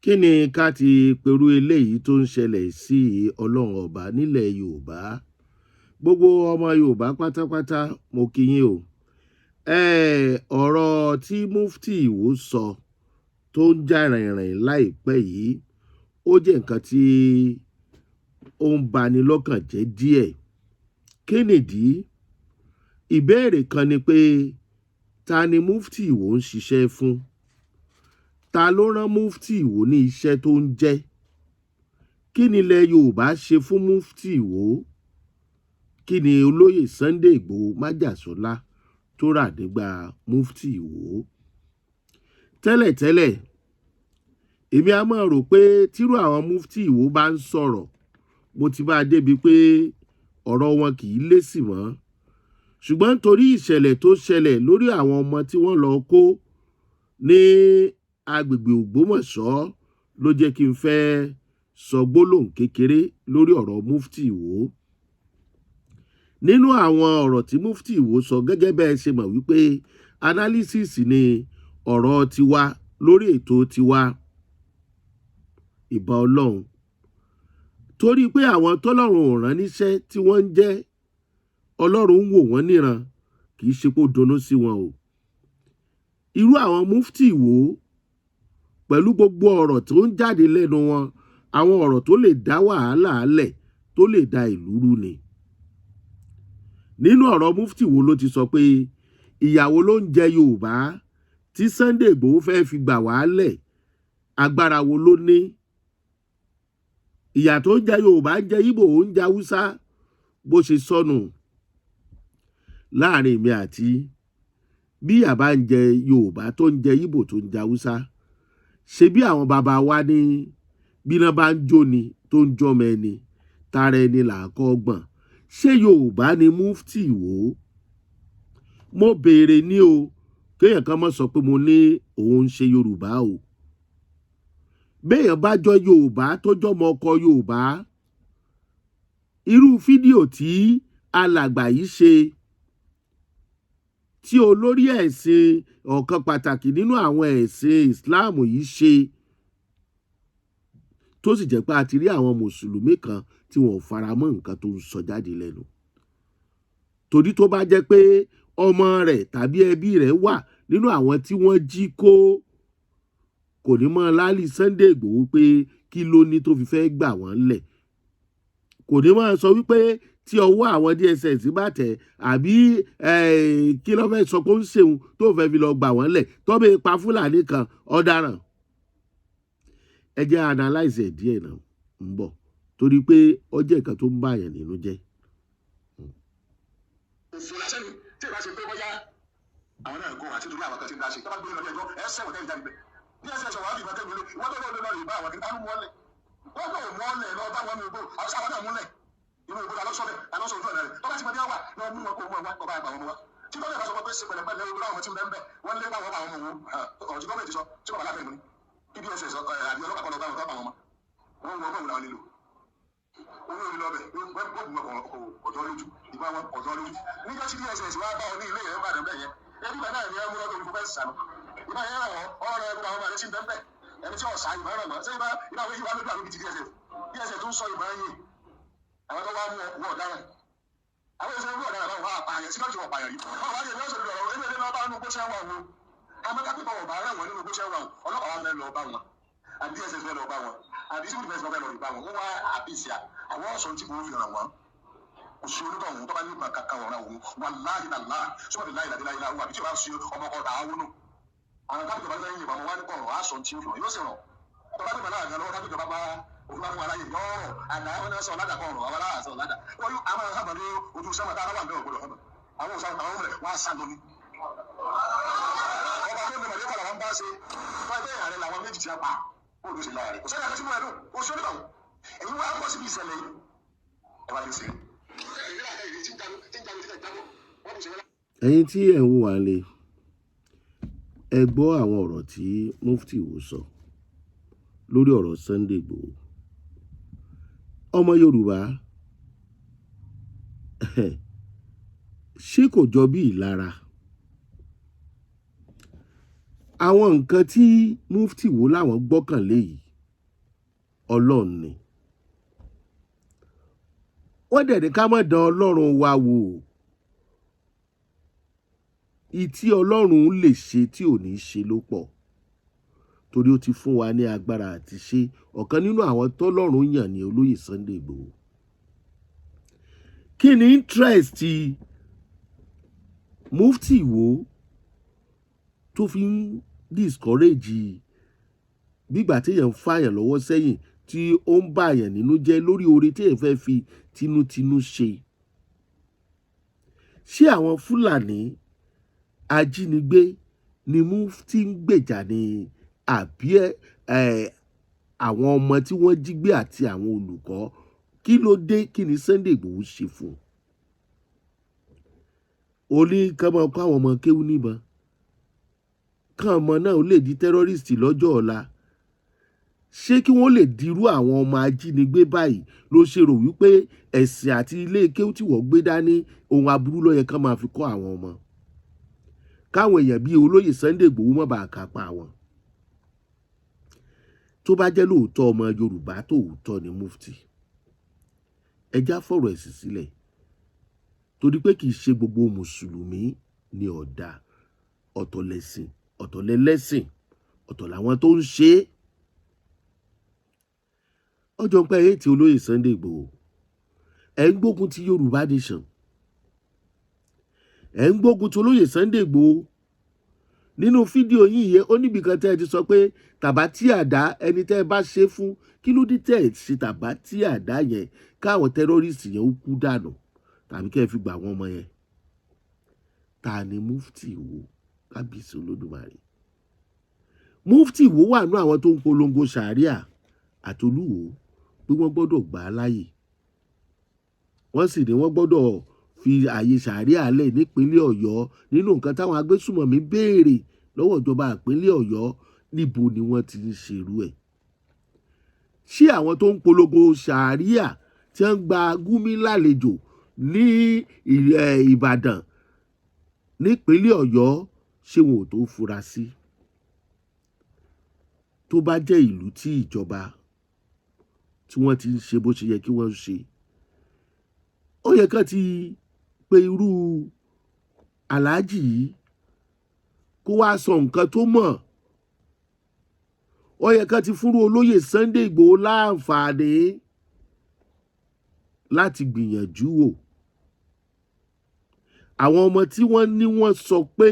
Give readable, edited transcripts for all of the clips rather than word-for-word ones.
Kí ni ká ti perú eléyìí tó ń ṣẹlẹ̀ sí Ọlọ́run ọba nílẹ̀ Yorùbá? Gbogbo ọmọ Yorùbá pátápátá, mo kí yín o. Ọ̀rọ̀ tí Mufti Ìwó sọ tó ń jà rìnrìn láìpẹ́ yìí, ó jẹ́ nǹkan tí ó ń bani lọ́kàn jẹ́ díẹ̀. Kí nìdí? Ìbéèrè kan ni pé, ta ni Mufti Ìwó ń ṣiṣẹ́ fún? Ta ló rán Mufti Ìwó ní iṣẹ́ tó ń jẹ́? Kí ni ilẹ̀ Yorùbá ṣe fún Mufti Ìwó? Kí ni olóyè Sunday Igboho májàsọ́lá tó rà nígbà Mufti Ìwó? Tẹ́lẹ̀tẹ́lẹ̀, èmi a máa rò pé tírú àwọn Mufti Ìwó bá ń sọ̀rọ̀, mo ti bá a débi pé ọ̀rọ̀ wọn kì í lésì mọ́. Ṣùgbọ́n nítorí ìṣẹ̀lẹ̀ tó ṣẹlẹ̀ lórí àwọn ọmọ tí wọ́n lọ kó ní agbègbè Ògbómọ̀ṣọ́ ló jẹ́ kí n fẹ́ sọ gbólóhùn kékeré lórí ọ̀rọ̀ Mufti Ìwó. Nínú àwọn ọ̀rọ̀ tí Mufti Ìwó sọ, gẹ́gẹ́ bẹ́ẹ̀ ṣe mọ̀ wípé analysis ni ọ̀rọ̀ tiwa lórí ètò tiwa, ìbà Ọlọ́run. Torí pé àwọn tọ́lọ́run ò rán níṣẹ́ tí wọ́n ń jẹ́, Ọlọ́run ń wò wọ́n níran, kì í ṣe pé ó dunnú sí wọn o. Irú àwọn Mufti Ìwó, pẹ̀lú gbogbo ọ̀rọ̀ tó ń jáde lẹ́nu wọn, àwọn ọ̀rọ̀ tó lè dá wàhálà lẹ̀, tó lè da ìlú rú ni. Nínú ọ̀rọ̀ Mufti Ìwó ló ti sọ pé ìyàwó ló ń jẹ Yorùbá tí Sunday Igboho fẹ́ fi gbà wá lẹ̀, agbára wo ló ní? Ìyà tó ń jẹ Yorùbá ń jẹ Ìgbò, ó ń jẹ Haúsá, bó ṣe sọnù láàrin èmi àti bí ìyà bá ń jẹ Yorùbá tó ń jẹ Ìgbò tó ń jẹ Haúsá, ṣe bí àwọn bàbá wa ní bí iná bá ń jóni tó ń jọmọ ẹni, tara ẹni là á kọ́ gbọ̀n. Ṣé Yorùbá ni Mufti Ìwó? Mo béèrè ní o, kéèyàn kan mọ̀ sọ pé mo ní òun ń ṣe Yorùbá o. Béèyàn bá jọ Yorùbá tó jọmọ ọkọ Yorùbá, irú fídíò tí alàgbà yìí ṣe, tí olórí ẹ̀sìn ọ̀kan pàtàkì nínú àwọn ẹ̀sìn Islam yìí ṣe, tó sì jẹ́ pé a ti rí àwọn mùsùlùmí kan tí wọ́n ò fara mọ́ nǹkan tó ń sọ jáde lẹ́nu, torí tó bá jẹ́ pé ọmọ rẹ̀ tàbí ẹbí rẹ̀ wà nínú àwọn tí wọ́n jí kó, kò ní mọ́ láálí Sunday Igboho pé kí ló ní tó fi fẹ́ gbà wọ́n lẹ̀. Kò ní máa sọ wípé tí ọwọ́ àwọn DSS bá tẹ̀, àbí kí ló fẹ́ sọ pé ó ń ṣeun tó fẹ́ fi lọ gbà wọ́n lẹ̀, tó bẹ́ẹ̀ pa Fúlàní kan ọ̀daràn. Ẹ jẹ́ analyze ẹ̀ díẹ̀ náà ń bọ̀, torí pé ó jẹ́ nǹkan tó ń bàyàn nínú jẹ́. Òfin lásán ni tí ìbá ṣe pé bóyá àwọn náà gò àti torí àwọn kan ti ń dá ṣe tó bá gbé lọ bí ẹjọ́ ẹ sẹ́wọ̀n tẹ́lẹ̀ jáde bẹ́ẹ̀. DSS wà á fi ìbọn tẹ́lẹ̀ wọ́n tó lọ́ọ́ lọ́ọ́ bá àwọn kìnnìkan mọ́lẹ̀, wọ́n tó mọ́lẹ̀ lọ bá wọn ní igbó àwọn àwọn náà múlẹ̀ inú igbó ta lọ́sọ̀bẹ̀ ta lọ́sọ̀ ojú ọ̀nà rẹ̀ tó bá ti mọ bí wọ́n wà lọ mú wọn kó mú wọn wá kó bá àgbà wọn wá. Tí gọ́ọ̀mẹ̀ bá sọ pé ṣe pẹ̀lẹ́pẹ̀lẹ́ ojú àwọn tí ń bẹ́ ń bẹ́ wọ́n lé báwọn bá wọn mú wọn, ọ̀rọ̀ tí gọ́ọ̀mẹ̀ ti sọ tí bàbá láfẹ̀ẹ́ mú ni kí DSS àbí ọlọ́pàá kọ́ lọ bá wọn kọ́ bá wọn mọ́ wọn wọ ọgbọ̀n làwọn lè lò owó orí lọ́bẹ̀ wọ́n ọjọ́ lójú ìbá wọn ọjọ́ lójú. Níjọ́ tí DSS wá bá ọ ní ilé ìrẹ́ Ìbàdàn bẹ́ẹ̀ yẹn, ẹbí bàbá mi ẹ mú lọ́dọ̀ olùkọ́ fẹ́ẹ́ sànù ìbá yẹn ràn wọ́n ọ̀rọ̀ ẹgbẹ́ àwọn ọmọ rẹ sí bẹ́ẹ̀ ẹni tí ọ̀sà ìbá ràn mọ́ ṣé ìbá ìbá àwọn ìbá lójú àwọn ibi tí DSS DSS tó ń sọ ìbá yìí, àwọn tó wá mú ọ ọ̀daràn, àwọn èso ọ̀daràn báwọn wá apààyàn sí lọ́jọ́ ọ̀pààyàn rí wọn wá ní ẹ̀mí ọ̀sẹ̀ lọ́rọ̀ ẹ̀mí ẹ̀mí ọba nínú gbóṣẹ́ wà wọn àmọ́ kápẹ́tọ̀ ọ̀bà rẹ̀ wọ́n nínú gbóṣẹ́ wà wọn, ọlọ́pàá wa fẹ́ lọ bá wọn àbí DSS fẹ́ lọ bá wọn àbí civil defence fẹ́ lọ bá wọn, wọ́n wá àbísí àwọn ọ̀sán tí kò fi ràn wọ́n. Kò sí onítọ̀hún tó bá ní ìgbà kankan ọ̀ràn òun wà láàyè náà láà sọ́kàtì láyè láyè láyè láwù àbí tí o bá ṣe ọmọ ọkọ̀ tààwọ́ nù. Àwọn kápẹ́tọ̀ bá fẹ́ yìnbọn wọn wá ní kọ̀ọ̀rọ̀ àṣọ tí ó fi hàn yóò sì ràn tó bá gbẹ̀mọ̀ láàrin lọ́wọ́ kápẹ́tọ̀ bá bá òfin bá fún wa láyè yọ̀ọ̀rọ̀ àná wọn náà sọ ládàá kọ̀ọ̀rọ̀ àwọn aláàṣọ ládàá wọ́n yóò àwọn sábà ní ojú sẹ́wọ̀n tá a wà ní ọ̀gbọ́dọ̀ sábà àwọn òsàn àwọn ọmọ rẹ̀ wọ́n á sá lọ ní. Ọba tó ní mọ̀lẹ́kọ̀ làwọn bá ṣe fún ẹgbẹ́ ìhàrẹ̀ làwọn méjì ti pa ó ló ṣe láàrin kò sẹ́ni àkọsílẹ̀ ẹ̀dùn kò sí onítọ̀hún èyí wá bọ́ síbi ìṣẹ̀lẹ̀ yìí ẹ wá lè ṣe. Ẹ̀yin tí ẹ̀ ń wò wá lé, ẹ gbọ́ àwọn ọ̀rọ̀ tí Mufti Ìwó sọ lórí ọ̀rọ̀ Sunday Igboho. Ọmọ Yorùbá, ṣé kò jọ bí ìlara? Àwọn nǹkan tí Mufti Ìwó làwọn gbọ́kànlé yìí, Ọlọ́run ni. Wọ́n dẹ̀ ní ká má dán Ọlọ́run wa wò. Ìtí Ọlọ́run lè ṣe tí ò ní ṣe ló pọ̀, torí ó ti fún wa ní agbára àti ṣe. Ọ̀kan nínú àwọn tọ́lọ́run yàn ní olóyè Sunday Igboho. Kí ni interest Mufti Ìwó tó fi ń discourage, bígbà téèyàn ń fààyàn lọ́wọ́ sẹ́yìn, tí ó ń bàyàn nínú jẹ́ lórí oore téèyàn fẹ́ fi tinútinú ṣe? Ṣé àwọn Fúlàní ajínigbé ni Mufti ń gbèjà ni, àbí àwọn ọmọ tí wọ́n jí gbé àti àwọn olùkọ́? Kí ló dé? Kí ni Sunday Igboho ṣe fún un? Ó ní ká máa kó àwọn ọmọ kéwú níbọn, káwọn ọmọ náà ó lè di terrorist lọ́jọ́ ọ̀la. Ṣé kí wọ́n lè dirú àwọn ọmọ ajínigbé báyìí ló ṣe rò wípé ẹ̀sìn àti ilé kéwú tí wọ́n gbé dání, ohun aburú ló yẹ ká máa fi kọ́ àwọn ọmọ, káwọn èèyàn bíi olóyè Sunday Igboho má bàa kápá wọn? Tó bá jẹ́ lóòótọ́ ọmọ Yorùbá tòótọ́ ni Mufti, ẹ já fọ̀rọ̀ ẹ̀sìn sílẹ̀, torí pé kì í ṣe gbogbo mùsùlùmí ní ọ̀dà. Ọ̀tọ̀ lẹ̀sìn, ọ̀tọ̀ lẹ́lẹ́sìn, ọ̀tọ̀ làwọn tó ń ṣe é. Ọjọ́ ń pẹ́ èyí tí olóyè Sunday Igboho, ẹ̀ ń gbógun ti Yorùbá Nation, ẹ̀ ń gbógun ti olóyè Sunday Igboho. Nínú fídíò yìí yẹn, ó níbi kan tẹ́ ẹ ti sọ pé tàbá tí àdá ẹni tẹ́ ẹ bá ṣe fún. Kí ló dé tẹ́ ẹ ṣe tàbá tí àdá yẹn, káwọn terrorist yẹn ó kú dànù, tàbí kẹ́ ẹ fi gbà wọ́n ọmọ yẹn? Ta ni Mufti Ìwó? Kábíyèsí Olódùmarè, Mufti Ìwó wà nú àwọn tó ń polongo sàríà àtolúwo, pé wọ́n gbọ́dọ̀ gbà á láàyè, wọ́n sì ní wọ́n gbọ́dọ̀ fi ààyè sàríà lẹ̀ nípínlẹ̀ Ọ̀yọ́. Nínú nǹkan táwọn agbésùmọ̀mí béèrè lọ́wọ́ ìjọba ìpínlẹ̀ Ọ̀yọ́, níbo ni wọ́n ti ń ṣerú ẹ̀? Ṣé àwọn tó ń polongo sàríà, tí wọ́n gba Gúmi lálejò ní Ìbàdàn, nípínlẹ̀ Ọ̀yọ́, ṣé wọn ò tó fura sí? Tó bá jẹ́ ìlú tí ìjọba tí wọ́n ti ń ṣe bó ṣe yẹ kí wọ́n ṣe, ó yẹ kán ti pe irú aláàjì yìí kó wá sọ nǹkan tó mọ̀. Ó yẹ kán ti fúnrú olóyè Sunday Ìgbòho láǹfààní láti gbìyànjú wò. Àwọn ọmọ tí wọ́n ní wọ́n sọ pé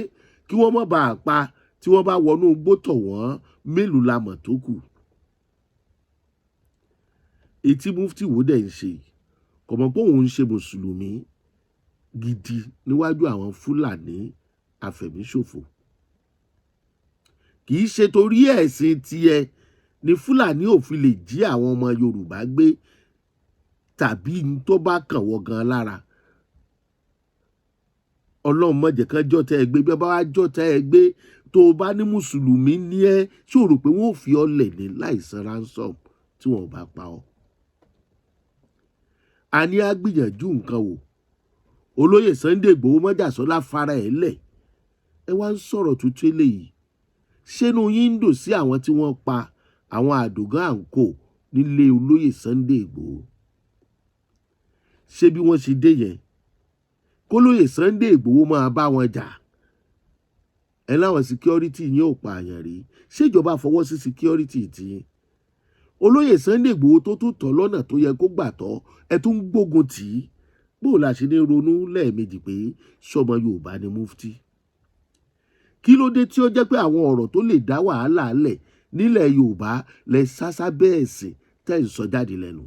kí wọ́n má bàa pa tí wọ́n bá wọnú igbó tọ̀ wọ́n, mélòó la mọ̀ tó kù? Etí Mufti wo dẹ̀ ń ṣe, kò mọ̀ pé òun ń ṣe mùsùlùmí gidi níwájú àwọn Fúlàní afẹ̀míṣòfò. Kì í ṣe torí ẹ̀sìn tiẹ̀ ni Fúlàní ò fi lè jí àwọn ọmọ Yorùbá gbé, tàbí n tó bá kàn wọ́n gan lára. Ọlọ́run má jẹ́ kán jọ́tẹ̀ ẹ gbé. Bí wọ́n bá wá jọ́tẹ̀ ẹ gbé, tó o bá ní mùsùlùmí ní ẹ, ṣé o rò pé wọ́n ò fi ọ́ lẹ̀ ní láìsan ransom tí wọ́n ò bá pa ọ́? A ní á gbìyànjú nǹkan wò. Olóyè Sunday Igboho mọ́jàsọ́lá fara ẹ̀ lẹ̀. Ẹ wá ń sọ̀rọ̀ tuntun eléyìí. Ṣénú yín ń dùn sí àwọn tí wọ́n pa àwọn àdògán àǹkò nílé olóyè Sunday Igboho? Ṣé bí wọ́n ṣe dé yẹn, kólóyè Sunday Igboho máa bá wọn jà? Ẹ láwọn security yín ò pààyàn rí. Ṣèjọba fọwọ́ sí security tí olóyè Sunday Igboho tó tún tọ́ lọ́nà tó yẹ kó gbà tọ́? Ẹ tún gbógun tì í. Bó la ṣe ní ronú lẹ́ẹ̀mejì pé sọmọ Yorùbá ni Mufti? Kí ló dé tí ó jẹ́ pé àwọn ọ̀rọ̀ tó lè dá wàhálà lẹ̀ nílẹ̀ Yorùbá lẹ sásá bẹ́ẹ̀ sìn tẹ́ ń sọ jáde lẹ́nu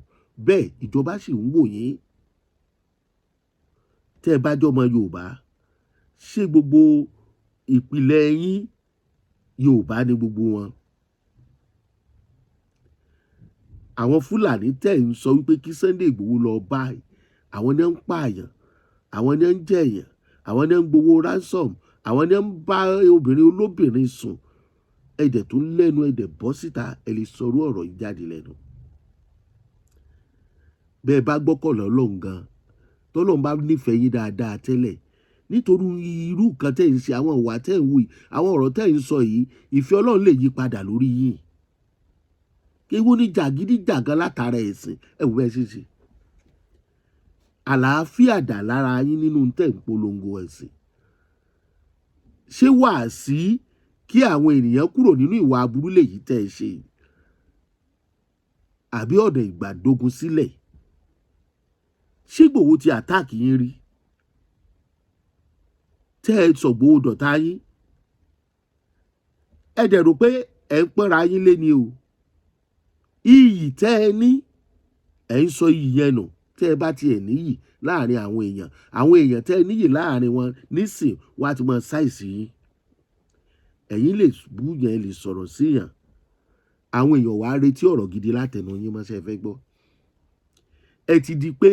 bẹ́ẹ̀? Ìjọba sì ń wò yín. Tẹ́ ẹ bá jọmọ Yorùbá, ṣé gbogbo ìpìlẹ̀ yín Yorùbá ni gbogbo wọn? Àwọn Fúlàní tẹ́ ń sọ wípé kí Sunday Igboho lọ bá, àwọn ní ń pààyàn, àwọn ní ń jẹ̀yàn, àwọn ní ń gbowó ransom, àwọn ní ń bá obìnrin olóbìnrin sùn. Ẹ̀dẹ̀ tó lẹ́nu, ẹ̀dẹ̀ bọ́ síta, ẹ lè sọrú ọ̀rọ̀ yìí jáde lẹ́nu. Bẹ́ẹ̀ bá gbọ́kànlé Ọlọ́run gan, tọ́lọ́run bá nífẹ̀ẹ́ yín dáadáa tẹ́lẹ̀, nítorí irú nǹkan tẹ́ ń ṣe, àwọn ìwà tẹ́ ń wù yìí, àwọn ọ̀rọ̀ tẹ́ ń sọ yìí, ìfẹ́ Ọlọ́run lè yí padà lórí yín. Ewu ní jàgídíjàgan látara ẹ̀sìn. Ẹ wò bẹ́ẹ̀ ṣe ṣe àlàáfíà dà lára yín nínú tẹ̀ ń polongo ẹ̀sìn. Ṣé wàásí kí àwọn ènìyàn kúrò nínú ìwà aburú lèyí tẹ́ ẹ ṣe, àbí ọ̀nà ìgbàdógún sílẹ̀? Ṣé Ìgbòho ti attack yín rí tẹ́ ẹ sọ̀gbọ́ dọ̀tá yín? Ẹ dẹ̀ rò pé ẹ̀ ń pọ́nra yín lé ni o. Iyì tẹ́ ẹ ní, ẹ̀ ń sọ iyì yẹn nù. Tẹ́ ẹ bá tiẹ̀ níyì láàrin àwọn èèyàn, àwọn èèyàn tẹ́ ẹ níyì láàrin wọn nísìn wọ́n á ti mọ size yín. Ẹ̀yin lè bú yẹn, lè sọ̀rọ̀ síyàn, àwọn èèyàn wàá retí ọ̀rọ̀ gidi látẹnu yín mọ́ṣẹ́ fẹ́ gbọ́. Ẹ ti di pé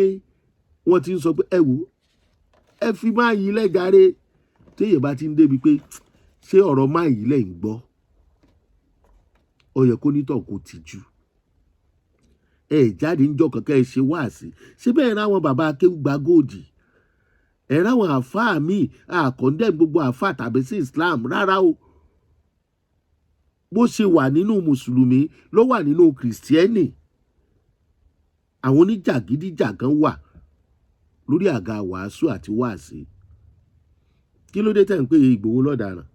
wọ́n ti ń sọ pé ẹ wò, ẹ fi máa yí lẹ́jàre. Téèyàn bá ti ń débi pé ṣé ọ̀rọ̀ máa yí lẹ̀ ń gbọ́, ó yẹ kó nítọ̀ kó tìjú. Ẹ jáde ń jọ kankan, ẹ ṣe wáàsí. Ṣé bẹ́ẹ̀ ráwọn bàbá akéwùgbà góòdì, ẹ ráwọn àáfàá míì àkọ́ndẹ́ gbogbo àáfàá tàbí sí Islam rárá o. Bó ṣe wà nínú mùsùlùmí ló wà nínú kìrìsìtẹ́nì. Àwọn oníjàgídíjàgan wà lórí àga wàásù àti wáàsí. Kí ló dé tẹ̀ ń pè Ìgbòho lọ́daràn?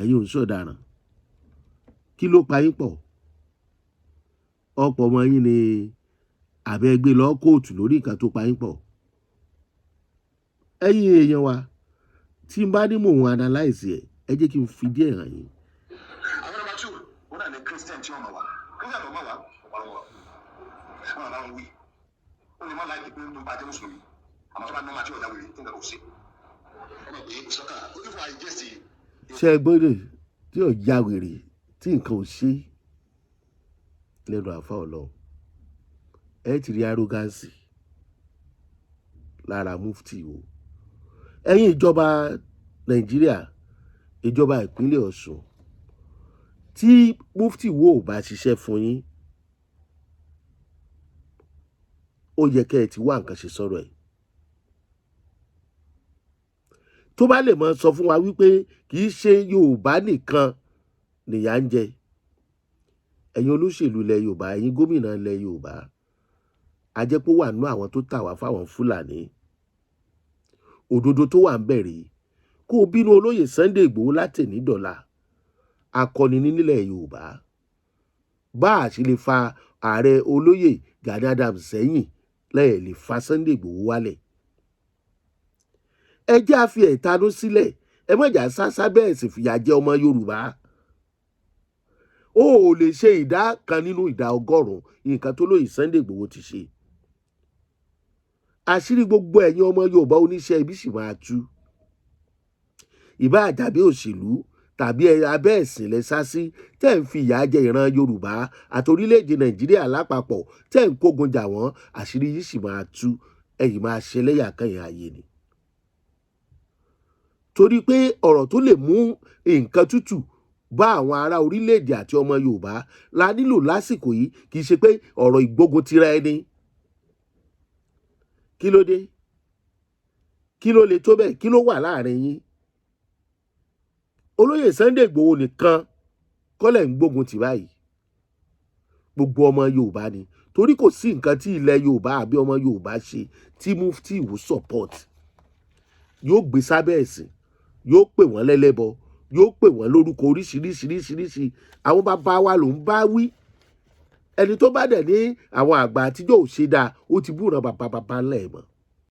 Ẹ̀yin ò ń sọ̀daràn. Kí ló pa yín pọ̀? Ọ̀pọ̀ ọmọ yín ni àbẹ́ gbé lọ kóòtù lórí nǹkan tó pa yín pọ̀. Ẹ̀yin èèyàn wa, tí n bá ní mò ń analyse ẹ̀, ẹ jẹ́ kí n fi díẹ̀ hàn yín. Àwọn number two, wọn náà ní Christian tí wọn mọ̀ wá, Christian tó mọ̀ wá ọ̀pọ̀lọpọ̀ wọn àbá wọn wí. Ó lè má láì pé tó bá jẹ́ mùsùlùmí, àmọ́ tó bá nọ́mà tí ọ̀dà wèrè tí nǹkan kò sí, ọmọ pé kò sọ́kà ó ti fún àìjẹ́sì. Ṣé ẹ gbọ́dọ̀ tí ò ya wèrè tí nǹkan ò ṣe lẹ́nu àfa ọlọ́run? Ẹ ti rí arrogance lára mufti o. Ẹ̀yin ìjọba Nàìjíríà, ìjọba ìpínlẹ̀ Ọ̀ṣun, tí mufti wo ò bá ṣiṣẹ́ fún yín, ó yẹ kẹ́ ẹ ti wá nǹkan ṣe sọ̀rọ̀ ẹ̀. Tó bá lè mọ sọ fún wa wípé kì í ṣe Yorùbá nìkan nìyà ń jẹ. Ẹ̀yin olóṣèlú ilẹ̀ Yorùbá, ẹ̀yin gómìnà ilẹ̀ Yorùbá, ajẹ́pọ̀ wà nínú àwọn tó tà wá fáwọn Fúlàní. Òdodo tó wà ń bẹ̀rẹ̀ kó o bínú olóyè Sunday Ìgbòho látẹ̀ní dọ̀la, akọni ní nílẹ̀ Yorùbá. Bá a ṣe lè fa ààrẹ olóyè Gani Adams sẹ́yìn lẹ́ẹ̀ lè fa Sunday Ìgbòho wálẹ̀. Ẹ jẹ́ á fi ẹ̀tanú sílẹ̀, ẹ má jà sásá bẹ́ẹ̀ sì fìyà jẹ ọmọ Yorùbá. Ó ò lè ṣe ìdá kan nínú ìdá 100 nǹkan tó lóye Sunday Ìgbòho ti ṣe. Àṣírí gbogbo ẹ̀yin ọmọ Yorùbá oníṣẹ́ ibi sì máa tú. Ìbá àjàbí òṣèlú tàbí abẹ́ ẹ̀sìn lẹ sá sí tẹ́ ń fi ìyà jẹ ìran Yorùbá àti orílẹ̀-èdè Nàìjíríà lápapọ̀, tẹ́ ń kógun jà wọ́n, àṣírí yìí sì máa tú. Ẹ̀yin máa ṣẹlẹ́yà kẹ́yìn ayé ni. Torí pé ọ̀rọ̀ tó lè mú nǹkan tútù bá àwọn ará orílẹ̀-èdè àti ọmọ Yorùbá la nílò lásìkò yìí, kì í ṣe pé ọ̀rọ̀ ìgbógun tira ẹni. Kí ló dé? Kí ló le tó bẹ́ẹ̀? Kí ló wà láàrin yín? Olóyè Sunday Ìgbòho nìkan kọ́lẹ̀ ń gbógun tì báyìí, gbogbo ọmọ Yorùbá ni. Torí kò sí nǹkan tí ilẹ̀ Yorùbá àbí ọmọ Yorùbá ṣe tí mufti Ìwó support. Yóò gbé sábẹ́ ẹ̀sìn, yóò pè wọ́n lẹ́lẹ́bọ, yóò pè wọ́n lórúkọ oríṣiríṣiríṣiríṣi. Àwọn bàbá wa ló ń bá wí. Ẹni tó bá dẹ̀ ní àwọn àgbà àtijọ́ ò ṣe dáa, ó ti búra bàbá bàbá ńlẹ̀ mọ́.